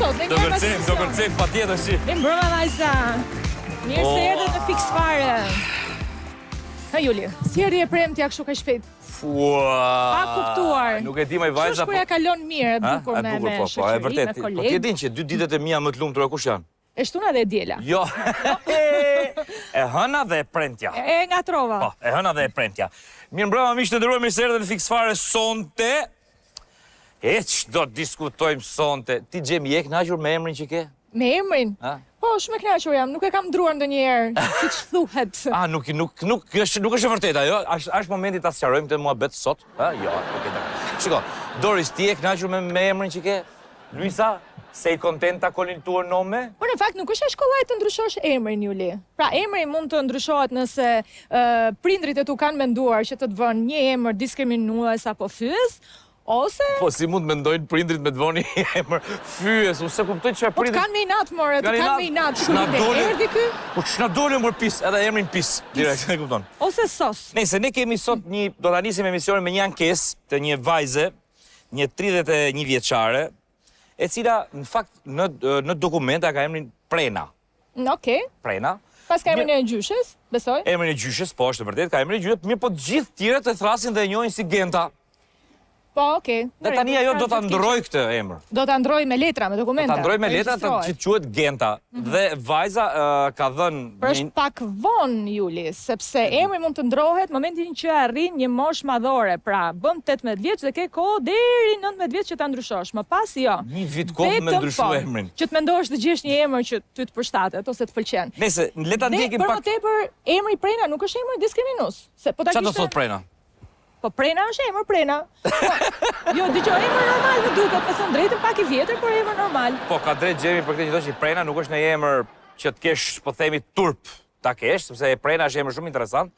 sot, ne Do kërcejmë, do kërcejmë patjetër si. Mirëmbrëma vajza. Mirë se erdhët në Fiks Fare. Ha Juli, si erdhi e premtja kështu kaq shpejt? Fua. Pa kuptuar. Nuk e di moj vajza. Kështu kur ja po- kalon mirë, e bukur me me po, po, e vërtetë. Po ti e din që dy ditët e mia më të lumtura kush janë? E shtuna dhe e diela. Jo. e hëna dhe e premtja. E ngatrova. Po, e hëna dhe e premtja. Mirëmbrëma miq të nderuar, mirë se erdhët në Fiks Fare sonte. E ç'do diskutojmë sonte? Ti Xhemi je e kënaqur me emrin që ke? Me emrin? Ha? Po, shumë e kënaqur jam, nuk e kam ndruar ndonjëherë, siç thuhet. A, nuk nuk nuk është nuk është e vërtetë ajo, është është momenti ta sqarojmë këtë muhabet sot, ha? Jo, nuk e di. Shiko, Doris, ti je e kënaqur me me emrin që ke? Luisa, sei contenta con il tuo nome? Por në fakt nuk është aq kollaj të ndryshosh emrin, Juli. Pra emri mund të ndryshohet nëse prindërit e tu kanë menduar që të të vënë një emër diskriminues apo fyes, ose Po si mund të mendojnë prindërit me të vënë një emër fyes, unë s'e kuptoj çfarë Po të kanë me inat more, të kanë me inat, kështu ide, erdhi ky? Po ç'na dole mor pis, edhe emrin pis, direkt, e kupton. Ose sos. Nejse ne kemi sot një, do ta nisim emisionin me një ankesë të një vajze një 31 vjeçare, e cila në fakt në në dokumenta ka emrin Prena. Okej. Okay. Prena. Paska emrin e gjyshes, besoj. Emrin e gjyshes, po është e vërtetë, ka emrin e gjyshes, mirëpo të gjithë të tjerët e thërrasin dhe e njohin si Genta. Po, okay. Dhe tani ajo do ta ndërrojë këtë emër. Do ta ndërrojë me letra, me dokumenta. Do ta ndërrojë me letra, të që të quhet Genta. Mhm. Dhe vajza ka dhënë Por është pak vonë, Juli, sepse emri mund të ndrohet momentin që arrin një moshë madhore, pra bën 18 vjeç dhe ke kohë deri 19 vjeç që ta ndryshosh. Më pas jo. Një vit kohë me ndryshu po, emrin. Që të mendosh të gjesh një emër që ty të përshtatet ose të pëlqen. Nëse le ta ndjekim pak. Për më tepër, emri Prena nuk është emër diskriminues. Se po ta kishte Çfarë do thotë Prena? Po Prena është emër Prena. Po, jo, dëgjo, emër normal më duket, me thënë drejtën pak i vjetër, por emër normal. Po ka drejt Xhemi për këtë që thotë që Prena nuk është një emër që të kesh, po themi, turp ta kesh, sepse Prena është emër shumë interesant,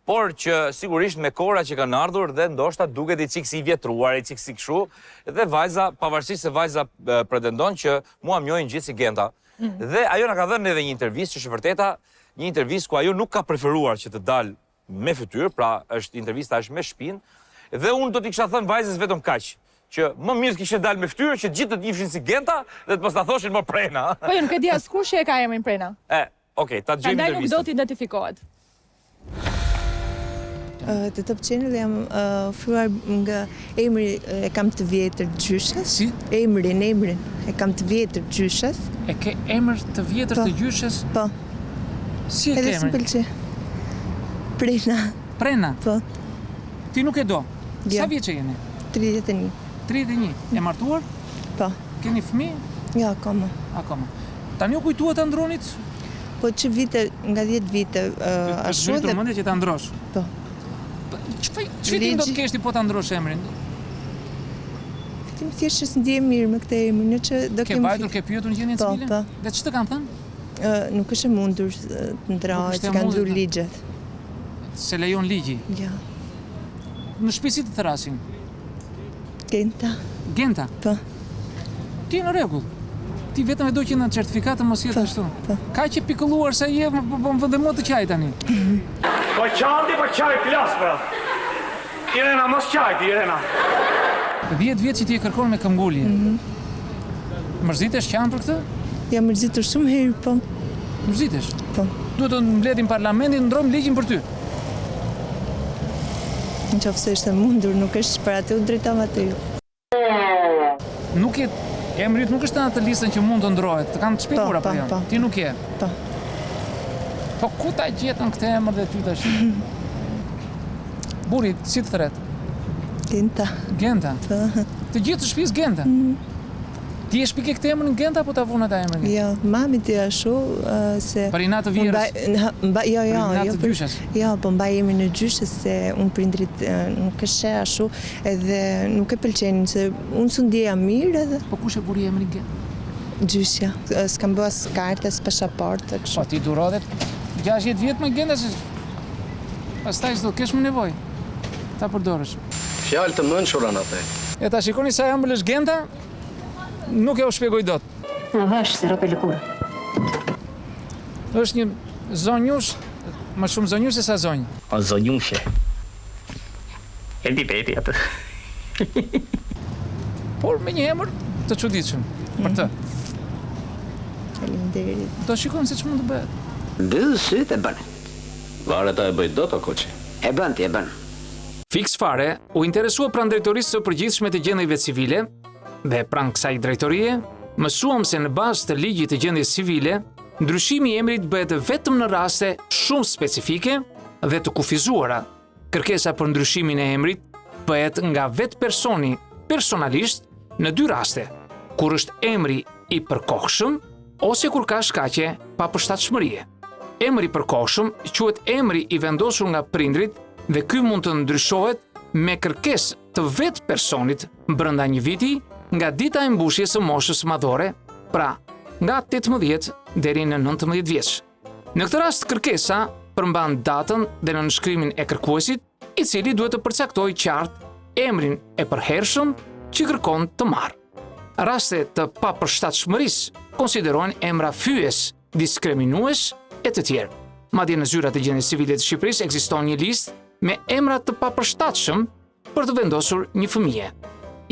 por që sigurisht me kohëra që kanë ardhur dhe ndoshta duket i çik si i vjetruar, i çik si kështu, dhe vajza, pavarësisht se vajza pretendon që mua më njohin gjithë si Genta. Mm. Dhe ajo na ka dhënë edhe një intervistë, që është e vërteta, një intervistë ku ajo nuk ka preferuar që të dalë me fytyrë, pra është intervista është me shpinë, dhe unë do t'i kisha thënë vajzës vetëm kaq, që më mirë të kishe dalë me fytyrë që të gjithë të të njihshin si Genta dhe të mos na thoshin më Prena. Po jo, nuk e di askush që e ka emrin Prena. E, okay, ta dëgjojmë intervistën. Prandaj nuk do të identifikohet. Te Top Channel jam ofruar nga emri e kam të vjetër gjyshes. Si? Emrin, emrin e kam të vjetër gjyshes. E ke emër të vjetër të po. gjyshes? Po. Si e ke emrin? Edhe s'më pëlqen. Prena. Prena? Po. Ti nuk e do? Jo. Sa vjeçe jeni? 31. 31. E martuar? Po. Keni fëmijë? Jo, akoma. Akoma. Tani u kujtua ta ndronit? Po që vite, nga 10 vite, ashtu dhe... Të mendje që ta ndrosh? Po. Ç'fitim do të kesh ti po ta ndrosh emrin? Fitim thjesht që s'ndihem mirë me këtë emër, në që do kem... Ke vajtur, ke pyetur në gjendjen po, civile? Po, po. Dhe ç'të kanë thënë? Nuk është e mundur të ndrohet, se kanë ndru ligjet. S'e lejon ligji? Jo. Në shpi si të thërrasin? Genta. Genta? Po. Ti në rregull. Ti vetëm e do që në certifikatë të mos jetë po, ashtu. Po. Kaq e pikëlluar sa je, po, po më vë dhe mua të qaj tani. Po qan ti, po qaj plas pra. Irena, mos qaj ti, Irena. 10 vjet që ti e kërkon me këmbgulje. Mm -hmm. Mërzitesh qan për këtë? Jam mërzitur shumë herë, po. Mërzitesh? Po. Duhet të mbledhim parlamentin, ndrojmë ligjin për ty. Në qoftë se është e mundur, nuk është për atë u drejtova te ju. Nuk je, emri yt nuk është në atë listën që mund të ndrohet, të kanë shpjeguar po, apo po, jo? Po. Ti nuk je. Po. Po ku ta gjetën këtë emër dhe ty tash? Burri, si të thërret? Genta. Genta. Po. Të gjithë të shtëpisë Genta. Mm. Ti e shpike këtë emrin Genta apo ta vunë ata emrin? Jo, mami ti ashtu se Për inat të vjehrrës. Mba, jo, jo, jo, për gjyshes. Jo, po mbaj emrin e gjyshes se unë prindrit nuk është se ashtu edhe nuk e pëlqenin se unë s'u ndjeja mirë edhe. Po kush e vuri emrin Genta? Gjyshja. S'kam bë as kartë, as pasaportë, kështu. Po ti duro edhe 60 vjet me Genta se pastaj s'do kesh më nevojë ta përdorësh. Fjalë të mençura na the. E ta shikoni sa e ëmbël është Genta, nuk e u shpjegoj dot. Në vesh si rrobe lëkure. Është një zonjush, më shumë zonjush se sa zonjë. O zonjushe. E di veti atë. Por me një emër të çuditshëm për të. Faleminderit. Do shikojmë se ç'mund të bëhet. Mbyll sytë e bën. Varet a e bëj dot o Koçi. E bën ti, e bën. Fiks Fare u interesua pranë Drejtorisë së Përgjithshme të Gjendjeve Civile dhe pranë kësaj drejtorie mësuam se në bazë të ligjit të gjendjes civile, ndryshimi i emrit bëhet vetëm në raste shumë specifike dhe të kufizuara. Kërkesa për ndryshimin e emrit bëhet nga vetë personi personalisht në dy raste, kur është emri i përkohshëm ose kur ka shkaqe papërshtatshmërie. Emri i përkohshëm quhet emri i vendosur nga prindërit dhe ky mund të ndryshohet me kërkesë të vetë personit brenda një viti nga dita e mbushjes së moshës madhore, pra nga 18 deri në 19 vjeç. Në këtë rast kërkesa përmban datën dhe nënshkrimin e kërkuesit, i cili duhet të përcaktojë qartë emrin e përhershëm që kërkon të marrë. Raste të papërshtatshmërisë konsiderohen emra fyes, diskriminues e të tjerë. Madje në zyrat e gjendjes civile të Shqipërisë ekziston një listë me emra të papërshtatshëm për të vendosur një fëmije.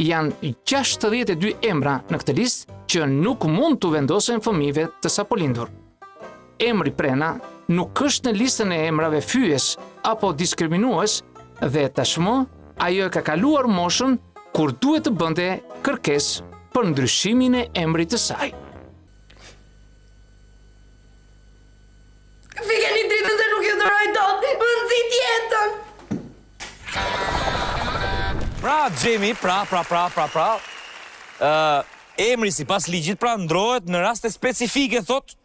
Janë 62 emra në këtë listë që nuk mund t'u vendosen fëmijëve të sapolindur. Emri Prena nuk është në listën e emrave fyes apo diskriminues dhe tashmë ajo e ka kaluar moshën kur duhet të bënte kërkesë për ndryshimin e emrit të saj. Fikeni dritën se nuk ju duroj dot, më nxit jetën. Pra, Xhemi, pra, pra, pra, pra, pra, ë, emri sipas ligjit pra ndrohet në raste specifike, thotë,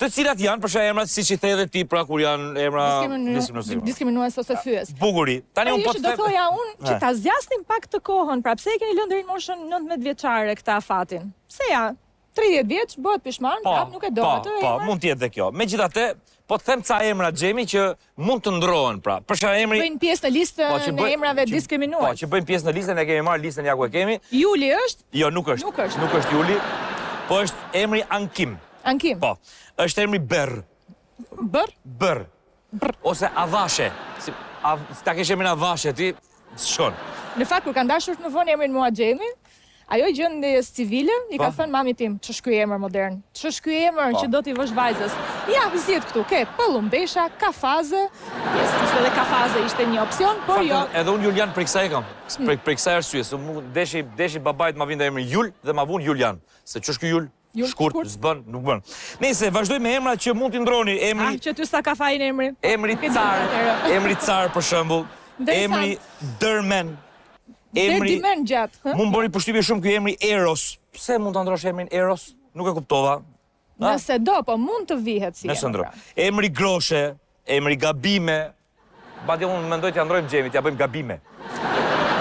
të cilat janë për shembull emrat siç i the edhe ti, pra kur janë emra diskriminues diskriminues ose fyes. Bukuri. Tani unë po të do thoja unë që ta zgjasnim pak të kohën, pra pse e keni lënë deri në moshën 19 vjeçare këtë afatin? Pse ja? 30 vjeç, bëhet pishman, po, prapë nuk e do po, atë Po, mund të jetë dhe kjo. Megjithatë, po të them ca emra Xhemi që mund të ndrohen pra. Për shembull emri Bëjnë pjesë në listën po, e emrave diskriminues. Po, që bëjnë pjesë në listën, ne kemi marrë listën ja ku e kemi. Juli është? Jo, nuk është. Nuk është. Nuk është Juli. Po është emri Ankim. Ankim. Po. Është emri Bër. Bër? Bër. Ose Avashe. Si, av, ta kesh emrin Avashe ti, s'shkon. Në fakt kur kanë dashur të më vënë emrin mua Xhemi, ajo e gjendjes civile i ka po. thënë mamit tim, ç'është ky emër modern? Ç'është ky emër po. që do t'i vësh vajzës? Ja, zgjidh këtu, ke Pëllumbesha, Kafaze, yes, ishte edhe Kafaze ishte një opsion, por jo. Edhe unë Julian prej kësaj e kam. Hmm. Prej prej kësaj arsye, se mu deshi deshi babai të ma vinte emrin Jul dhe ma vunë Julian. Se ç'është ky Jul? Shkurt, s'bën, nuk bën. Nejse, vazhdoj me emrat që mund t'i ndroni. Emri... Ah, që ty s'ta ka fajin emri. Emri Car, emri Car për shembull. Emri Dërmen. Emri... Dërmen gjatë. Mu më bëri përshtypje shumë ky emri Eros. Pse mund ta ndrosh emrin Eros? Nuk e kuptova. Nëse do, po mund të vihet si emër. Nëse ndro. Pra. Emri Groshe, emri Gabime, Madje unë mendoj t'ia ndrojmë Xhemit, t'ia bëjmë gabime.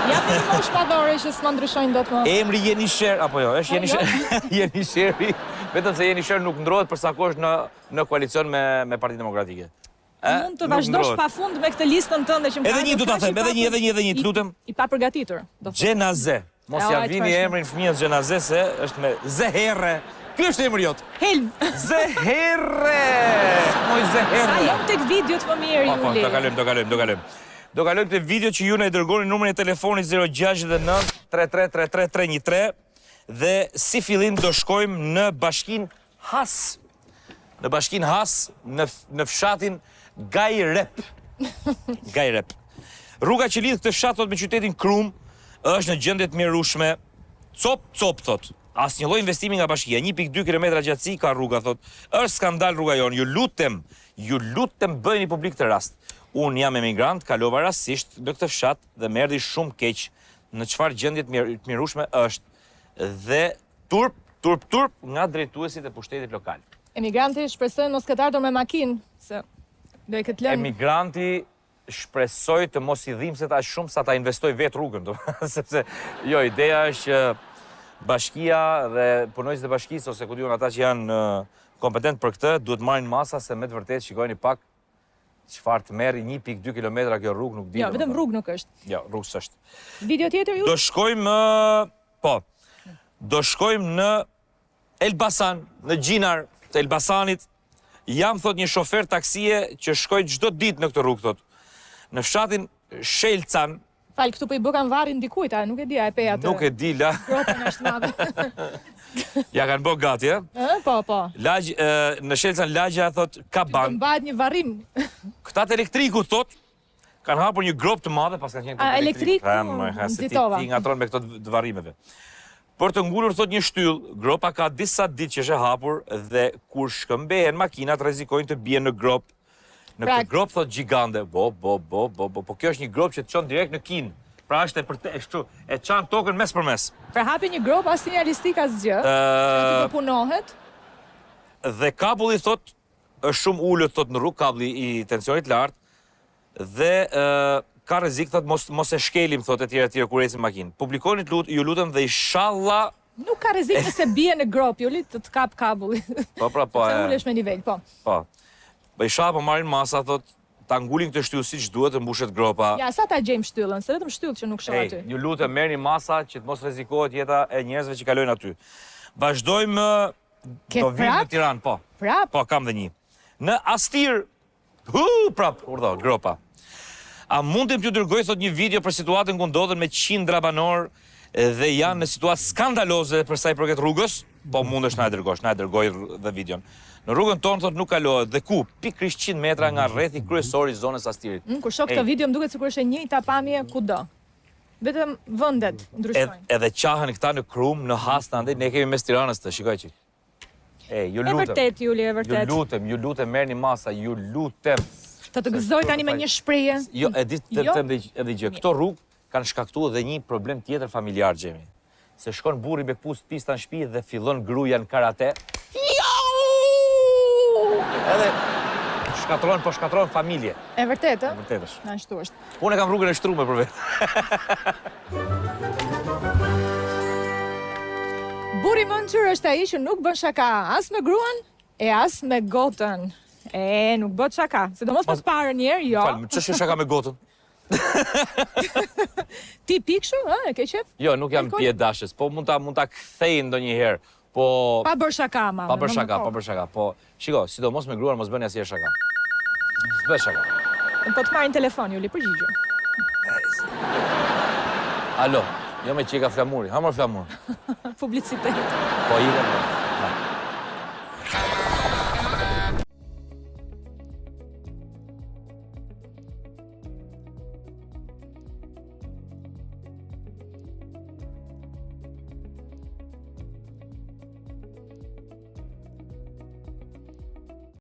Jam në një moshë madhore që s'ma ndryshojnë dot më. Emri Jenisher, apo jo, është Jenisher, jo. Jenisheri, vetëm se Jenisher nuk ndrohet për sa kohë është në, në koalicion me, me Partinë Demokratike. E, Mund të vazhdosh pa fund me këtë listën tënde që më Edhe një do ta them, edhe një, edhe një, edhe një, të lutem. I papërgatitur, do të. Xhenaze. Mos ia vini emrin fëmijës Xhenaze se është me Zeherre. Ky është emri jot. Helm. Zeherre. Moj Zeherre. Kalojmë tek videot më mirë po, po, Juli. Po, do kalojmë, do kalojmë, do kalojmë. Do kalojmë te videot që ju na i dërgoni numrin e telefonit 069 33 33 313 dhe si fillim do shkojmë në bashkinë Has. Në bashkinë Has, në në fshatin Gajrep. Gajrep. Rruga që lidh këtë fshat thotë me qytetin Krumë është në gjendje të mjerueshme. Copë, copë thotë. Asnjë lloj investimi nga bashkia. 1.2 kilometra gjatësi ka rruga thotë. Është skandal rruga jonë. Ju lutem, ju lutem bëjeni publik këtë rast. Unë jam emigrant, kalova rastësisht në këtë fshat dhe më erdhi shumë keq në çfarë gjendje të mjerueshme është dhe Turp, turp, turp nga drejtuesit e pushtetit lokal. Emigranti shpresoj mos ketë ardhur me makinë, se do e ketë lënë. Emigranti shpresoj të mos i dhimbset aq shumë sa ta investojë vetë rrugën, sepse jo, ideja është që bashkia dhe punonjësit e bashkisë ose ku di unë ata që janë kompetent për këtë, duhet marrin masa se me të vërtetë shikojeni pak çfarë tmerri 1.2 kilometra kjo rrugë nuk di. Jo, vetëm rrugë nuk është. Jo, rrugë s'është. Video tjetër ju? Do shkojmë Po. Do shkojmë në Elbasan, në Gjinar të Elbasanit. Jam thot një shofer taksie që shkoj çdo ditë në këtë rrugë thot. Në fshatin Shelcan. Fal, këtu po i bëkan varrin dikujt, a nuk e di a e pe atë. Nuk e di la. Gropën është madhe. Ja kanë bë gati, ë? Ë, po, po. Lagj, në Shelcan lagja thot Kaban. Mbahet një varrim. Këta të elektrikut thot kanë hapur një gropë të madhe, pas kanë qenë të elektrikut. Ha, se ti ti ngatërron me këto të varrimeve. Për të ngulur thot një shtyllë, gropa ka disa ditë që është e hapur dhe kur shkëmbehen makinat rrezikojnë të bien në gropë. Në pra, këtë gropë thot gjigande, bo bo bo bo bo, po kjo është një gropë që të çon direkt në Kinë. Pra është e për të, është e çan tokën mes për mes. Pra hapi një gropë as sinjalistikë asgjë, që të punohet. Dhe kabulli thot është shumë ulët thot në rrugë kabli i tensionit lart dhe ë ka rrezik thot mos mos e shkelim thot etj etj kur ecim makinë. Publikoni lut, ju lutem dhe ishalla Nuk ka rrezik nëse bie në gropë, Juli, të të kap kabulli. Po pra po. Se ulesh me nivel, po. Po. Po ishalla po marrin masa thot ta ngulin këtë shtyllë siç duhet të mbushet gropa. Ja, sa ta gjejmë shtyllën, se vetëm shtyllë që nuk shoh aty. Ej, ju lutem merrni masa që të mos rrezikohet jeta e njerëzve që kalojnë aty. Vazhdojmë Ke do vijmë në Tiranë, po. Prap? Po, kam dhe një. Në Astir, hu, prap, urdhë, gropa. A mundem t'ju dërgoj thot një video për situatën ku ndodhen me qindra banorë dhe janë në situatë skandaloze për sa i përket rrugës? Po mundesh na e dërgosh, na e dërgoj dhe videon. Në rrugën tonë thot nuk kalohet dhe ku? Pikërisht 100 metra nga rrethi kryesor i zonës Astirit. Mm, kur shoh këtë video më duket sikur është e njëjta pamje kudo. Vetëm vendet ndryshojnë. Edhe qahen këta në Krumë, në Has, në andej, ne kemi mes Tiranës të, shikoj çik. E, ju lutem. E vërtet, Juli, e vërtet. Ju lutem, ju lutem, merrni masa, ju lutem. Të të gëzoj tani me një shprehje. Jo, e di të jo? them edhe një gjë. Këto rrugë kanë shkaktu dhe një problem tjetër familjar, Xhemi. Se shkon burri me këpucë të pista në shtëpi dhe fillon gruaja në karate. Edhe shkatërron, po shkatërron familje. E vërtetë, ë? E vërtetë është. Ashtu është. Unë e kam rrugën e shtrume për vete. Burri i mençur është ai që nuk bën shaka as me gruan e as me gotën. E, nuk bëhet shaka. Sidomos për të parën njëherë, jo. Fal, ç'është shaka me gotën? Ti pi kështu, ë, e ke qejf? Jo, nuk jam pijedashës, po mund ta mund ta kthej ndonjëherë. Po Pa bërë shaka ama. Pa bërë shaka, pa bërë shaka. Po, shiko, sidomos me gruan mos bëni asnjëherë shaka. S'bëhet shaka. Po të marrin telefon, Juli, përgjigju. Alo, jo me qeka Flamuri, ha mor Flamur. Publicitet. Po, i dhe.